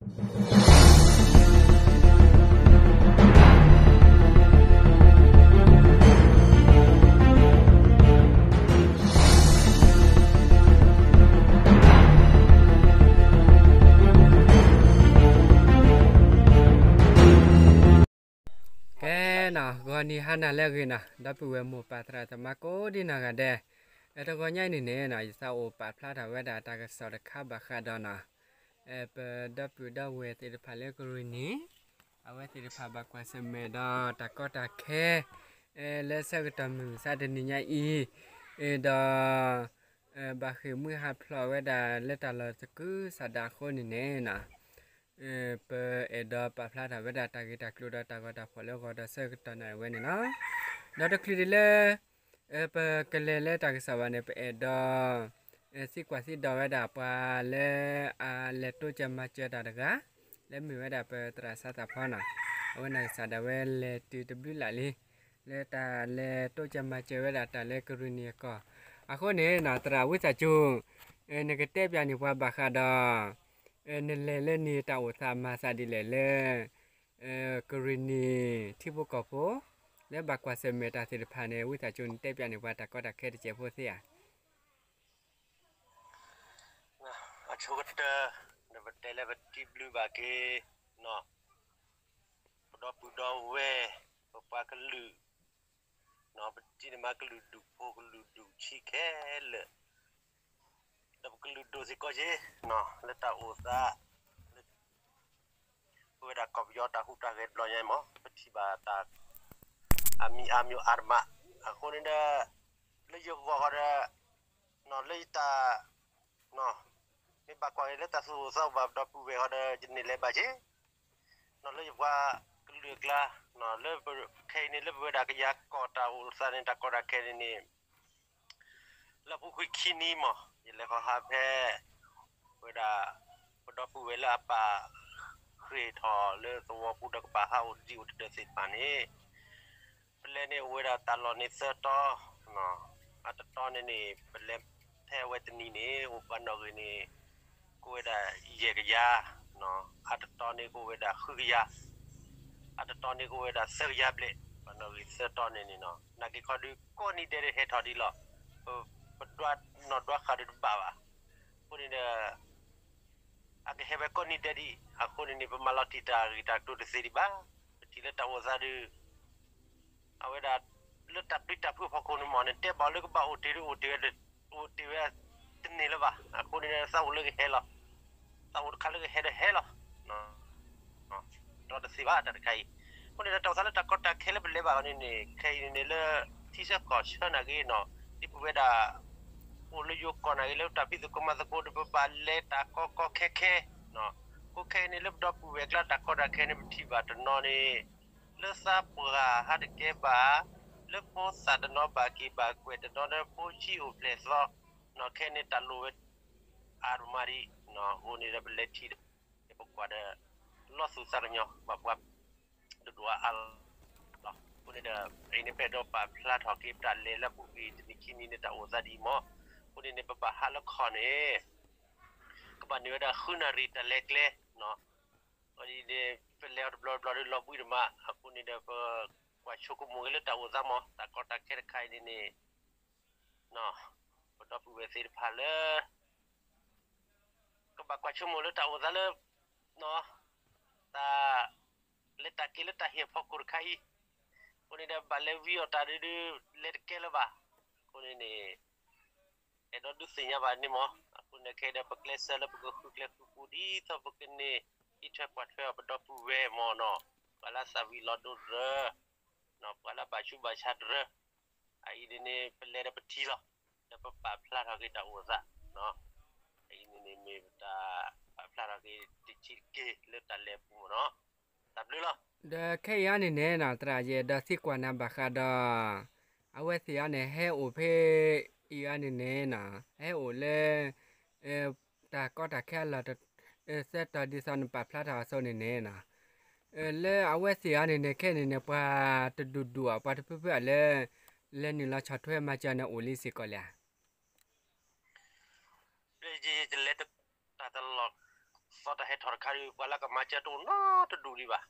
ကဲ, ဂီၤနံၤဟါနၤလၢအဂ့ၤနီၤ, ဒီပုၢ်ဝဲၢ်မိၢ်ပၢ်သရၣ်သမါကိးဒံနီၢ်ဂၤဒဲး, တဂီၤညါအံၤန့ၣ်န့ၣ် ယသးအိၣ်ပာ်ဖျါထီၣ်ဝဲဒၣ်တၢ်ကစီၣ်တခါဘၣ်ဃးဒီးနီၤ, ပဒီပုၢ်ဒီဝဲၢ်သ့ၣ်တဖၣ်လၢကရံၣ်နံၣ်, အဝဲသ့ၣ်တဖၣ်ဘၣ်ကွၢ်ဆၢၣ်မဲာ်ဒီးတၢ်ကီတၢ်ခဲ လၢဆၢကတီၢ်မုၢ်မဆါတနံၤညါအံၤ, ဒီး ဘၣ်ဃ့ၢ်မှံဟးဖျိးဝဲဒၣ်လၢတၢ်လီၢ်သကုၤဆးဒးအဃိန့ၣ်န့ၣ်နီၤ, ပအဲၣ်ဒိးပာ်ဖျါထီၣ်ဝဲဒၣ်တၢ်ဂ့ၢ်တၢ်ကျိၤဒီးတၢ်ဂီၤတၢ်ဖီၣ်လၢအဂီၢ်ဒီးဆၢကတီၢ်နၣ်ရံၣ်ဝဲန့ၣ်လီၤ. ဒီးတချုးဒံးလၢ ပကလဲၤလၢတၢ်ကစီၣ်ဘၣ်န့ၣ် ပအဲၣ်ဒိးသံကွၢ်သံဒိးဝဲဒၣ်ပှၤလၢအလဲၤတိစၢၤမၤစၢၤတၢ်တဂၤ, လၢမ့ၢ်ဝဲဒၣ်ပသရၣ်စးသးဖီနီၤ, အဝဲနီၢ်ကစၢ်ဒၣ်ဝဲလဲၤတုၤတဘျုးလၢ်လံ လၢတၢ်လဲၤတိစၢၤမၤစၢၤဝဲဒၣ်တၢ်လၢကရံၣ်နံၣ်အကီၢ်, အဃိန့ၣ်နီၤ သရၣ်ဝံသးစူၤ, နကတဲပၠးန့ၢ်ပှၤဘၣ်ဃးဒီး နလဲၤလၢန့ၣ်တၢ်အိၣ်သးမၤသးဒ်လဲၣ်လၢ ကရံၣ်နံၣ်ထံဖိကီၢ်ဖိ လၢဘၣ်ကွၢ်ဆၢၣ်မဲာ်တၢ်သ့ၣ်တဖၣ်န့ၣ် ဝံသးစူၤနတဲပၠးန့ၢ်ပှၤတၢ်ကီတၢ်ခဲတစဲးဖိသ့ဧါ. အဆိကတၢၢ် ဒီးပတဲလၢပတံၤဘျုးဘၣ်က့ၤ ပဒီပုၢ်ဒီဝဲၢ် ပပှၤကလုာ် ပတံၤမါကလုာ်ဒူၣ်ဖိကလုာ်ဒူၣ်ဆံးခဲလၢာ်, ဒီးပကလုာ်ဒိၣ်စ့ၢ်ကီးက့ၤ လၢတၢ်အိၣ်သး လၢ ပဝဲဒၣ်ကီၢ်ပယီၤတၢ်ဟူးတၢ်ဂဲၤတဘျီညါအံၤမး ပထံၣ်ဘၣ်တၢ် အမံၤအါမံၤအါတမး, အဃိန့ၣ်ဒီး လၢယဂီၢ်ဃီဒီး လၢယတၢ် မ့ၢ်ဘၣ်ကွၢ်က့ၤလၢတၢ်သူၣ်အိၣ်သးအိၣ်ဘၣ်ပဒီပုၢ်ဝဲၢ်ဃီဒီး ယန့ၢ်လၢၤဘၣ်က့ၤ လၢယပှၤကလုာ်အကျါ, လၢခဲအံၤန့ၣ် လၢပဝဲဒၣ်ကယၤကီၢ်တၢ်အိၣ်သးန့ၣ် တၢ်ကီတၢ်ခဲန့ၣ်န့ၣ် လၢအပူၤကွံာ်ခံနံၤမး ယလဲၤဃီၤဟးဖဲ ဝဲဒၣ် ပဒီပုၢ်ဝဲၢ်လၢအပာ်ဃ့ၢ်ထီၣ်လၢသဝီပူၤဒီးကဘၣ်ဟးအိၣ်ဒံးအိၣ်တဒၢးသ့ၣ်တဖၣ်န့ၣ် ပလဲၤန့ၣ်အိၣ်ဝဲဒၣ်တၢ်လီၢ်န့ၣ်သၢတီၤ, အတတီၤန့ၣ်န့ၣ် ပလဲၤထဲအဝဲတနံၤန့ၣ် အိၣ်ပှၤနီၣ်ဂံၢ်န့ၣ် ကအိၣ်ဝဲဒၣ်ယဲၢ်ကယၤ, အတတီၤန့ၣ်ကအိၣ်ဝဲဒၣ်ဃုကယၤ, အတတီၤန့ၣ်ကအိၣ်ဝဲဒၣ်သၢကယၤဘျဲၣ်, ပှၤနီၣ်ဂံၢ်သၢတီၤန့ၣ်န့ၣ်နီၤ နာ်က့ၤခီဒုးကိးနံၤဒဲးဒုးဟဲထီၣ်ဒံးလီၤ. ပဒွးနီၣ်ဒွးဃၣ်ဒုးတဘၣ်ဘၣ်. အဃိန့ၣ်ဒီး အကဟဲဝဲကိးနံၤဒဲးဒံး အဃိန့ၣ်န့ၣ် ပမၤလီၤတံၢ်တၢ်ဂ့ၢ်တၢ်ကျိၤတသ့ဒံးဘၣ်. ပထံၣ်လၢတၢ်အိၣ်သးဒုး အဝဲဒၣ် လၢတၢ်ပျံၤတၢ်ဖုးအဖီခိၣ်န့ၣ်မး နတဲဘၣ်အီၤလၢကဘၣ်အိၣ်တ့ၢ်ဒုး အိၣ်တ့ၢ်ဝဲတန့ၢ်လၢၤဘၣ်. အဃိန့ၣ်ဒီး သးအိၣ်လၢကဟဲလီၤ. သးအိၣ်တခါလၢကဟဲဒီးဟဲလီၤ. ဒီးတသ့ဘၣ်တၢ်တခါအံၤ. အဃိန့ၣ်ဒီး တၢ်အိၣ်သးလၢတၢ်ကီတၢ်ခဲလၢပလဲၤဘၣ်အီၤန့ၣ်န့ၣ် ခဲအံၤန့ၣ်န့ၣ်လၢ ထံဆၢကီၢ်ဆၢနာ်က့နီၤ ဒ်ပဝဲဒၣ် အိၣ်လၢယိၤကီၢ်နာ်က့ လၢတၢ်ဖံးသကိးမၤသကိးဒီး ပဘၣ်လဲၤတၢ်ကီကီခဲခဲ အဃိခဲအံၤန့ၣ် လၢပဒီပုၢ်ဝဲၢ်ကျါတၢ်ကီတၢ်ခဲန့ၣ် ပထံၣ်ဘၣ်တနီၤန့ၣ် လၢသးပှၢ်ဟးတကဲဘၣ်, လၢဖိသၣ်တနီၤဘၣ်က့ၤဘၣ်ကွဲးတနီၤဒီး ဖိဆံးအိၣ်ဖျဲၣ်သီ, ခဲအံၤန့ၣ်တၢ်လိၣ်ဝဲအါတမံၤဒံး, အဃိန့ၣ်ဒီးပလဲၤထံၣ်ဒီး ပကွၢ်ဒီး လီၤသူၣ်သးကညီၤဘၣ်ပှၤ ဒိၣ်ဒိၣ်အါအါလီၤ. အဃိန့ၣ်ဒီး အံၤန့ၣ် ပအဲၣ်ဒိးပာ်ဖျါထီၣ်က့ၤ ပတၢ်လဲၤလၢအပူၤကွံာ်တနံၤခံနံၤန့ၣ် တၢ်အိၣ်သးဒ်အံၤမး. အဃိန့ၣ်န့ၣ် ပဘၣ်ဟးလၢခီၣ်န့ၣ် ကဘၣ်န့ၢ်ဝဲဒၣ်ဃုနၣ်ရံၣ်တၢ်လဲၤကျဲ အံၤန့ၣ် ပလဲၤအီၤတဘျီတဘျီဒီးလီၤဘှံးတမး. အဃိန့ၣ်ဒီး ပကွၢ်ဆိကမိၣ်က့ၤလၢတၢ်အိၣ်သးမး တၢ်ကီတၢ်ခဲတခါအံၤန့ၣ်န့ၣ် ပဒီပုၢ်ဝဲၢ်သ့ၣ်တဖၣ်လၢ ကဘၣ်ကွၢ်ဆိကမိၣ်လၢတၢ်အိၣ်သးလၢ တၢ် လဲၤတၢ်က့ၤလၢတၢ်ဟ့ၣ်အဖီခိၣ်တခါအံၤ, အဃိန့ၣ်ဒီး ဘၣ်လဲၤဝံအီၣ်တၢ်ဒုးဒုး လဲၤတကဲလၢၤဘၣ်. အဃိန့ၣ်န့ၣ် အဲၣ်ဒိးဒုးသ့ၣ်ညါဘၣ်န့ၣ်မး. အဃိန့ၣ်ခဲအံၤဒီး ပကျဲးစၢးလၢပကဃုကျဲဃုပူၤ ဒ်သိးပကန့ၢ်အံးထွဲကွၢ်ထွဲအီၤ ပဒီပုၢ်ဝဲၢ်မးနီၤ, ပှၤလၢသးဝံၤလီၤဒိရၢ ပှၤလၢဘၣ်ဆူးဘၣ်ဆါတရၢ အအံၤန့ၣ်န့ၣ် ပလဲၤဒီးပထံၣ်လီၤ. ဒီးပပာ်ဖျါထီၣ်က့ၤတၢ်အိၣ်သး, အအံၤန့ၣ်န့ၣ်မ့ၢ်ပတၢ်ပာ်ဖျါထီၣ်က့ၤတဆံးတက့ၢ်လၢတၢ်လဲၤအပူၤမးနီၤ. တၢ်ဘျုးလီၤ. ဒီးခဲအံၤအံၤန့ၣ်န့ၣ်နီၤ သရၣ်ယအဲၣ်ဒိးသံကွၢ်နၤဘၣ်ဃးဒီး အဝဲသ့ၣ်အံၤန့ၣ် ဟဲအိၣ်ဖဲအံၤအံၤန့ၣ်န့ၣ် ဟဲအိၣ်လၢ တၢ်ကီတၢ်ခဲအလီၢ် သၢတီၤဒ်သိးနပာ်ဖျါထီၣ်အသိးန့ၣ်န့ၣ်နီၤ, လၢအဝဲသ့ၣ်အံၤန့ၣ်န့ၣ် ခဲအံၤန့ၣ်န့ၣ် ပှၤတဒူၣ်ဒူၣ်ဧါ ပှၤတဖုဖုဧါလၢ လဲၤနုာ်လီၤဆီၣ်ထွဲမၤစၢၤန့ၣ်အိၣ်လံစ့ၢ်ကီးလဲၣ်ဧါ. ယလဲၤတၢ်တလီၢ် သီတၢ်ဟဲထီၣ်တခါဒီး ပှၤလၢကမၤစၢၤတအိၣ်နီတဒူၣ်ဒံးဘၣ်.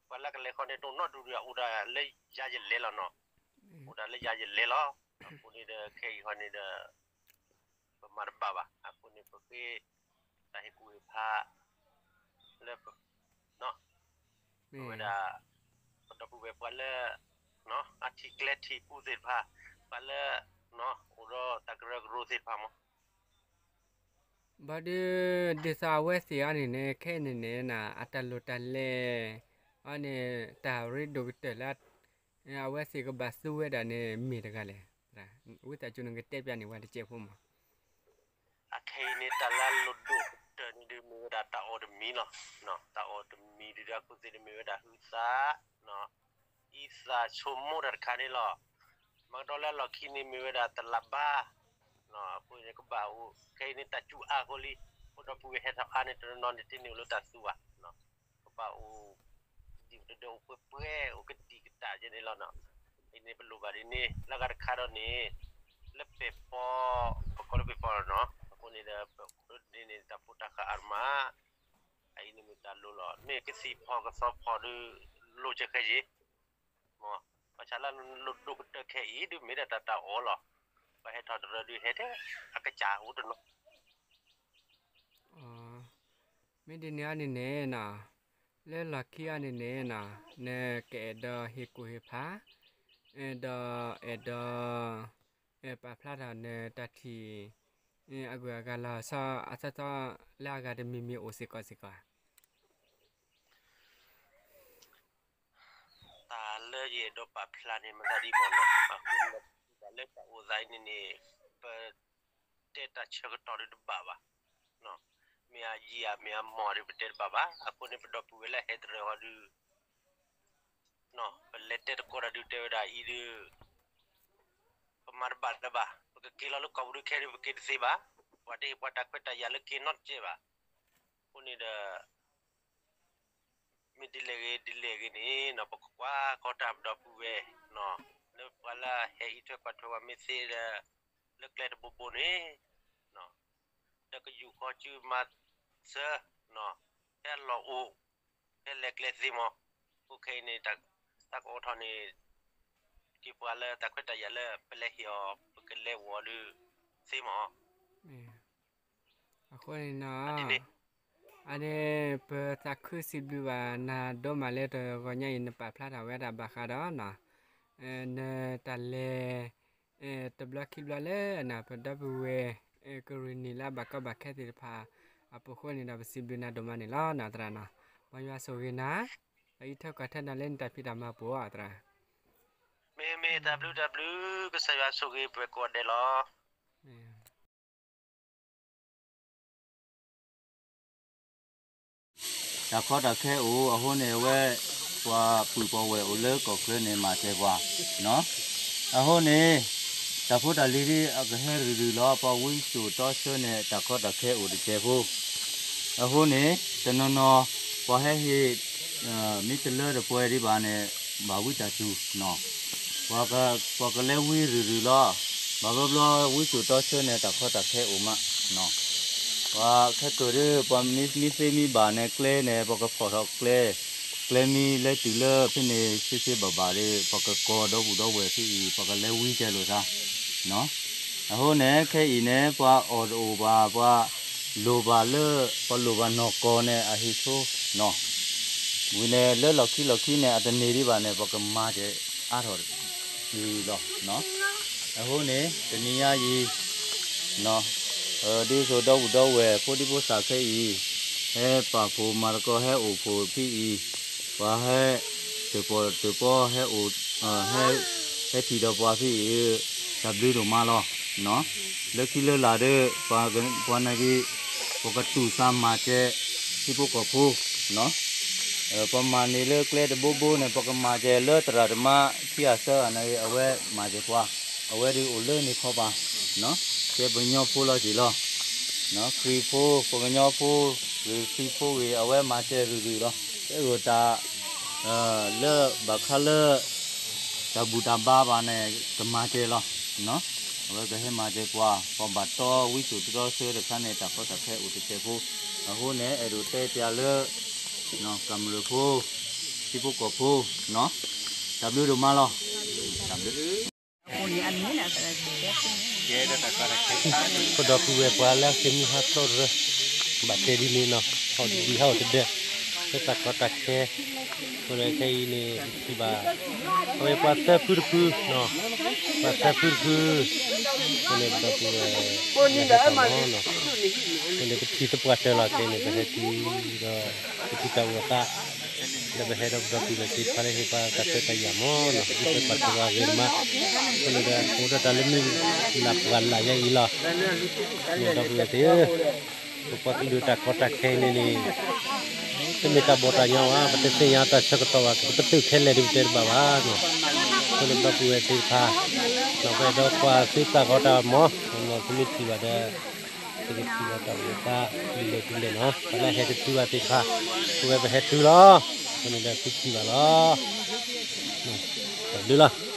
ပှၤလၢကလဲၤဃီန့ၣ် တအိၣ်နီတဒူၣ်ဒံးဘၣ်, အိၣ်ဒၣ်လၢယၤယလဲၤလီၤနီၤ. အိၣ်ဒၣ်လၢယၤယလဲၤလီၤ. အဃိန့ၣ်ဒီး ခဲအံၤဃီန့ၣ်ဒီး ပမၤတဘၣ်ဘၣ်. အဃိန့ၣ် ပဃ့တၢ်ဟ့ၣ်ကူၣ်ဟ့ၣ်ဖး လၢ ပဝဲဒၣ် ပဒီပုၢ်ဝဲၢ်ပှၤလၢ အထံၣ်ကျဲထံၣ်ပူသ့ၣ်တဖၣ်, ပှၤလၢ အိၣ်ဒီးတၢ်ကရၢကရိသ့ၣ်တဖၣ်မး. ဘၣ်ဒီး ဒ်သိးအဝဲသ့ၣ်အံၤန့ၣ်န့ၣ် ခဲအံၤန့ၣ်န့ၣ် အတၢ်လိၣ်တၢ်လဲၤ အန့ၣ် တၢ်ရ့ဒိၣ်ကတၢၢ်လၢ အဝဲသ့ၣ်ကဘၣ်သူဝဲဒၣ်န့ၣ် မ့ၢ်တဂၤလဲၣ်. ဝံသးစူၤနကတဲပျးန့ၢ်ဝဲတစဲးဖိမး. အခဲအံၤန့ၣ် တၢ်လၢအလိၣ်ဒိၣ်ကတၢၢ်န့ၣ်ဒုး မ့ၢ်ဝဲဒၣ်တၢ်အီၣ်တမံၤလီၤ. တၢ်အီၣ်တမံၤဒုး ဒီးအခိၣ်သ့ၣ်န့ၣ် မ့ၢ်ဝဲဒၣ်ဟုသး အံသၣ်ဆိကမိၣ်တၢ်တခါန့ၣ်လီၤ. မၤကဒီးလၢအလီၢ်ခံန့ၣ် မ့ၢ်ဝဲဒၣ်တလးဘါ, အဃိန့ၣ်ကဘၣ်အိၣ် ခဲအံၤန့ၣ် တၢ်စူၤအါအဃိလံ, အဃိဒီပုၢ်ဝဲၢ်ဟဲထီၣ်အါန့ၣ် တနီၤနီၤန့ၣ် တန့ၢ်အိၣ်လၢတၢ်သူဘၣ်. ကဘၣ်အိၣ် ဒ်တဒၢအိၣ်ပှဲၤပှဲၤ အိၣ်ကတံာ်ကတၢ်ကဲန့ၣ်လီၤ. အံၤန့ၣ် ပလိၣ်ဘၣ်ဒ်န့ၣ် လၢအဂၤတခါဒီးန့ၣ် လၢပဲာ်ဖီ ပကိးလၢပဲာ်ဖီလီၤနီၤ. အဃိန့ၣ်ဒီး ပအိၣ်ဒ်န့ၣ် တၢ်ဖိတၢ်ဃၢ်အါမး အအံၤန့ၣ်မ့ၢ်တၢ်လိၣ်လီၤ. မ့ၢ်ကသံၣ်ဖီၣ်ကသီဖီၣ်ဒီး လိၣ်ကဲခဲယံၤ, မ့ၢ် ဘၣ်ဆၣ်လၢလိၣ်ဒိၣ်ကတၢၢ်ခဲအံၤဒုး မ့ၢ်ဒၣ်တၢ်တၢ်အီၣ်လီၤ. ပှၤဟဲထီၣ်တရၢဒုး ဟဲထဲအကစၢ်အိၣ်တနီၤ မ့ၢ်ဒ်န့ၣ်အံၤန့ၣ်န့ၣ်နီၤ, လၢလီၢ်ခံအံၤန့ၣ်န့ၣ်နီၤ, နကအဲၣ်ဒိးဟ့ၣ်ကူၣ်ဟ့ၣ်ဖး, ဒီးအဲၣ်ဒိး ပာ်ဖျါထီၣ်နတၢ်ထံၣ် အဂုၤအဂၤလီၤဆီ အသီသီလၢအဂၤတမံၤမံၤအိၣ်စ့ၢ်ကီးစ့ၢ်ကီးဧါ. တၢ်လၢယအဲၣ်ဒိးပာ်ဖျါန့ၣ် မ့ၢ်ဒၣ်ဒ်မ့ၢ်နီၤ, အဃိန့ၣ် တၢ်လၢတၢ်အိၣ်သးအံၤန့ၣ်န့ၣ် ပ တဲတၢ်ဆၢကတီၢ်ဒုးတဘၣ်ဘၣ်. မ့ၢ်အယံာ်ဧါ မ့ၢ်အမီၢ်ဒုး ပတဲတဘၣ်ဘၣ်. အဃိန့ၣ် ပဒီပုၢ်ဝဲၢ်လၢဟဲတရၢဃီဒုး ပလဲၤတဲသကိးတၢ်ဒုးတဲဝဲဒၣ်အံၤဒုး ပမၤတဘၣ်လၢၤဘၣ်. ပကက့ၤလီၤလၢကီၢ်ပူၤဒုးခဲဒုး ပက့ၤတသ့ဘၣ်. ပှၤတဟ့ၣ်ပှၤတၢ်ခွဲးတၢ်ယာ်လၢက့ၤနီတစဲးဘၣ်. အဃိန့ၣ်ဒီး မ့ၢ်ဒ်လဲၣ်ဂ့ၤ ဒ်လဲၣ်ဂ့ၤန့ၣ်နီၤ ပကကွၢ်ကီတၢ်ပဒီပုၢ်ဝဲၢ် လၢပှၤလၢဟဲအံးထွဲကွၢ်ထွဲပှၤမ့ၢ်သ့ဒီး လၢကျဲတဘိဘိန့ၣ် ဒီးကယူၢ်ဃီစုမၤစၢၤ ဖဲအလီၢ်အိၣ် ဖဲလဲၤကျဲသ့မး. အိၣ်ခဲအံၤန့ၣ် တၢ်ကအိးထီၣ်န့ၣ် က့ၤပှၤလၢတၢ်ခွဲးတၢ်ယာ်လၢပလဲၤဟ့ၣ်အီၤ ပကလဲၤအိၣ်အီၤဒုးသ့မး. အဃိန့ၣ်နီၤ, အန့ၣ် ပသးခုစံးဘျုးဘၣ်နၤဒိၣ်မးလၢတဂီၤညါအံၤ နပာ်ဖျါထီၣ်ဝဲဒၣ်ဘၣ်ဃးဒီး နတၢ်လဲၤ တဘျီခံဘျီလၢနပဒီပုၢ်ဝဲၢ် ကရံၣ်နံၣ်လၢအဘၣ်ကီဘၣ်ခဲသ့ၣ်တဖၣ် အပူၤဃိန့ၣ်ဒီး ပစံးဘျုးနၤဒိၣ်မးန့ၣ်လီၤ သရၣ်နီၤ. မ်ယွၤဆိၣ်ဂ့ၤနၤ ဒီးအံးထွဲကွၢ်ထွဲနၤလၢနတၢ်ဖံးတၢ်မၤပူၤ သရၣ်. မ့မ့ၢ်တၢ်ဘျုးတၢ်ဘျုး ကစၢ်ယွၤဆိၣ်ဂ့ၤပှၤကိးဂၤဒဲးလီၤ. တၢ်ကီတၢ်ခဲအိၣ်အဃိန့ၣ် အဝဲ ပှၤပုၢ်ပှၤဝဲၢ်အိၣ်လၢကီၢ်ချၢန့ၣ် မၤစၢၤပှၤ အဃိန့ၣ် တၢ်ဖိတၢ်လံၤဒ်အကဟဲရုၢ်ရုၢ်လီၤ ပှၤဝံစိာ်တီဆၢန့ၣ် တၢ်ကီတၢ်ခဲအိၣ်တစဲးဖိ အဃိန့ၣ် တနီၤနီၤ ပှၤဟဲဟ့ၣ် မ့ၢ်တလၢတပှဲၤဒံးဘၣ်န့ၣ် ဘၣ်ဝံတၢ်စူၤ ပှၤကလဲၤဝံရုၢ်ရုၢ်လီၤ. ဘၣ်ဘျီဘျီဝံစိာ်တီဆၢန့ၣ် တၢ်ကီတၢ်ခဲအိၣ်မး ပှၤခဲကၢၢ်ဒီး ပှၤမ့ၢ်သ့မ့ၢ်ဘၣ်န့ၣ် ကျဲန့ၣ် ပကဖီၣ်ထီၣ်ကျဲ, ကျဲမ့ၢ်လဲၤတုၤလၢဖဲန့ၣ် ဆ့ဆ့ဘၣ်ဘၣ်ဒီး ပကကိးဒီပုၢ်ဒီဝဲၢ်ဖဲအံၤ ပကလဲၤဝံကဲလိာ်သး အဃိန့ၣ် ခဲအံၤန့ၣ် ပှၤအီၣ်တအိၣ်ဘၣ် ပှၤလိၣ်ဘၣ်လၢ ပှၤလိၣ်ဘၣ်နီၢ်ကီၢ်န့ၣ် အဟ့ၣ်ဆိနီၤ ဝံၤန့ၣ် လၢလီၢ်ခံလီၢ်ခံန့ၣ် အတန့ၢ်ဒံးဘၣ်န့ၣ် ပကမၤစဲးအါထီၣ်လီၤ. အဃိန့ၣ် တနံၤညါအံၤ ဒ်သိးဒီပုၢ်ဒီဝဲၢ် ဖိဒံဖိသၣ်ခဲအံၤ ဟဲပာ်ဖှိၣ်မၤသကိး ဟဲအိၣ်ဖှိၣ်ဖဲအံၤ ပှၤဟဲ တၢၣ်ပီၣ်တၢၣ်ပီ ဟဲအိၣ် ဟဲထံၣ်ဒီးပှၤဖဲအံၤ တၢ်ဘျုးဒိၣ်မးလီၤ. လၢခံလၢလာ်ဒီး ပှၤန့ၣ်က့ၤ ပကတူၢ်သးမၤစဲး ထံဖိကီၢ်ဖိ ပမၤန့ၢ်လၢကျဲတဘိဘိန့ၣ် ပကမၤစဲးလၢသရၣ်သမါခံဂၤသၢဂၤန့ၣ် အဝဲမၤစဲးပှၤ အဝဲဒုးအိၣ်လၢန့ၣ်ခီပၤ ကဲပှၤကညီဖိလီၤက့ၤလီၤ. ခရံာ်ဖိ ပှၤကညီဖိ ဂ့ၤခရံာ်ဖိဂ့ၤ အဝဲမၤစဲးရုၢ်ရုၢ်လီၤ. ကဲဂိၢ်တၢ် လၢဘၣ်ဃးလၢ တၢ်ဘူၣ်တၢ်ဘါဘၣ်န့ၣ် ကမၤစဲးလီၤ. အဝဲကဟဲမၤစၢၤပှၤ ပှၤဘၣ်တီဝံစိာ်တဒီဆၢတခါန့ၣ် တၢ်ကီတၢ်ခဲအိၣ်တစဲးဖိ, အဃိန့ၣ် အဲၣ်ဒိးတဲပၠးလၢ ကမျၢၢ်ဖိ ထံဖိကီၢ်ဖိ တၢ်ဘျုးဒိၣ်မးလီၤ. တၢ်ဘျုး ပဒီပုၢ်ဝဲၢ်ပှၤလၢအဃ့ၢ်မှံဟးဖျိးတရၢ, ဘၣ်တဲဒ်န့ၣ်နီၤ, ဟီၣ်ဒံဟီၣ်တဒၢ, လၢတၢ်ကီတၢ်ခဲ, အဃိဒီးခဲအံၤန့ၣ် ပထံၣ်ဘၣ် အဝဲပှၤသၢဖုတဖု, ပှၤသၢဖုတဖု, အဃိန့ၣ်ပဒီပုၢ်ဝဲၢ် လၢဟဲထီၣ်မီၤနီၤ, အဃိန့ၣ်ပထံၣ်သပှၢ်တၢၢ်လီၤက့ၤန့ၣ် ပဟဲတုၤဒီး ပထံၣ်တၢ်အိၣ်အသး ဒီးပဟဲဒီးပဒီပုၢ်ဝဲၢ်သ့ၣ်တဖၣ်လၢဟ့ၣ်ပှၤတၢ်ခွဲးတၢ်ယာ်မီၤနီၤ, အံၤပှၤတဂၤဂ့ၤမး, အဃိန့ၣ်ဒီး အိၣ်ဒီးတၢ်လၢမုၢ်လၢ်ပှၤလၢ်ယါအံၤလီၤ, ဒီပုၢ်ဝဲၢ်သ့ၣ်ဧၢ, ပပှၤကလုာ်တၢ်ကီတၢ်ခဲအံၤန့ၣ်န့ၣ် တမ့ၢ်တၢ်ဘီၣ်တၢ်ညီဘၣ်, ပတသ့ၣ်ညါတၢ်ဆၢကတီၢ်ဘၣ်, ပတုာ်ခဲလၢာ်ဒ်ပတဲတဘၣ်ဘၣ်, အဃိန့ၣ်ဒီပုၢ်ဝဲၢ်သ့ၣ်တဖၣ်, ပအဲၣ်ဒိးကွၢ်သုတၢ်ဂီၤတၢ်မီၤ, သုမ့ၢ်ထံၣ်ဘၣ်ဒီး သုကထံၣ်ဘၣ်တၢ်အိၣ်အသးဒ်လဲၣ်ဒ်လဲၣ်နီၤ, ပှၤလၢဟဲတတုၤဘၣ်သ့ၣ်တဖၣ်, ပဝဲပဟဲတုၤလီၤ, အဃိန့ၣ်ဒီးသုထံၣ်ဘၣ်လီၤ, တၢ်ဘျုးလီၤ.